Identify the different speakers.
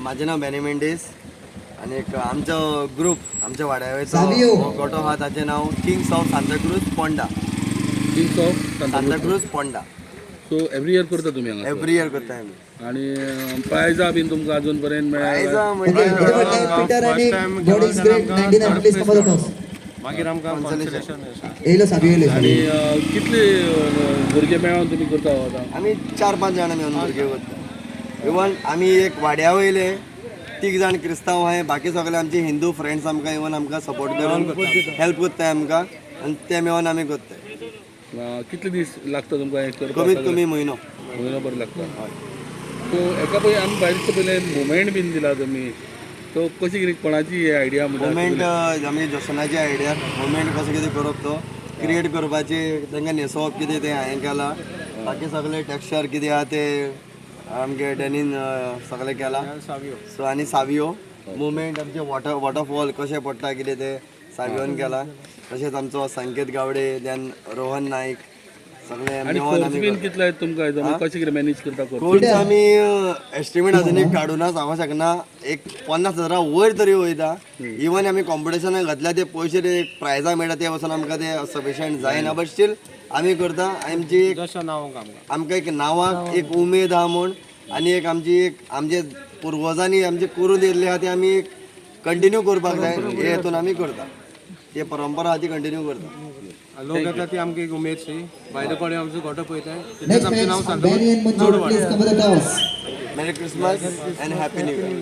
Speaker 1: माझे नाव बेनी मेंडीस आनी एक आमचो ग्रुप आमच्या वाड्यावयचो गोटो आहा, ताचें नांव Kings of Santacruz Ponda.
Speaker 2: Kings of
Speaker 1: Santacruz Ponda.
Speaker 2: So every year करता तुमी हांगा?
Speaker 1: एवरी इयर करता आमी.
Speaker 2: आनी प्रायजां बीन तुमकां अजून पर्यंत
Speaker 1: प्रायजां
Speaker 3: पीटर आनी God is great 99 please come on.
Speaker 4: मागीर आमकां कॉन्सलेशन.
Speaker 3: येयलो साबी येयलो.
Speaker 2: आनी कितले भुरगे मेळोन तुमी करता आतां?
Speaker 1: आमी 4-5 जाणां मेळून भुरगे करता. इवन आमी एक वाड्या वयले 3 जाण क्रिस्तांव आहाय, बाकी सगळे आमचे हिंदू फ्रेंड्स आमकां इवन आमकां सपोर्ट करून हेल्प करताय आमकां आनी ते मेळोन आमी करताय.
Speaker 2: कितले दीस लागता तुमकां हें करपाक?
Speaker 1: कमीत कमी म्हयनो.
Speaker 2: म्हयनोभर लागता. सो एका पयलीं आमी भायर पयलें मुवमेंट बीन दिला तुमी, सो कशी कितें कोणाची आयडिया?
Speaker 1: मुवमेंट आमी जसनाची आयडिया. मुवमेंट कसो कितें करप तो क्रिएट करपाची, तांकां न्हेसोवप कितें तें हांवें केलां. बाकी सगळे टेक्स्चर कितें आहा ते आमगे डॅनीन सगळें केलां. सो आनी सावियो मुवमेंट आमचे वॉटरफॉल कशें पडटा कितें तें सावियोन केलां. तशेंच आमचो संकेत गावडे, देन रोहन नायक सगळे मेळोन आमी.
Speaker 2: कितले तुमकां कशें कितें मॅनेज करता?
Speaker 1: खर्च आमी एस्टिमेट अजून एक काडूना, सांगूंक शकना. एक 50,000 वयर तरी वयता. इवन आमी कॉम्पिटिशनाक घातल्या ते पयशे ते प्रायजां मेळटा ते वचून आमकां ते सफिशियंट जायना, बट स्टील आमी करता. आमची आमकां एक नांवाक एक उमेद आहा म्हूण आनी एक आमची एक आमचे पुर्वजांनी आमचे करून दिल्ले आहा ते आमी एक कंटिन्यू करपाक जाय हे हेतून आमी करता. ते परंपरा आहा ती कंटिन्यू करता.
Speaker 4: लोक येता ती आमकां एक उमेद शी. भायले कोणे आमचो गोटो पळयताय.
Speaker 3: आमचें नांव सांगता.
Speaker 1: Merry Christmas and happy new year.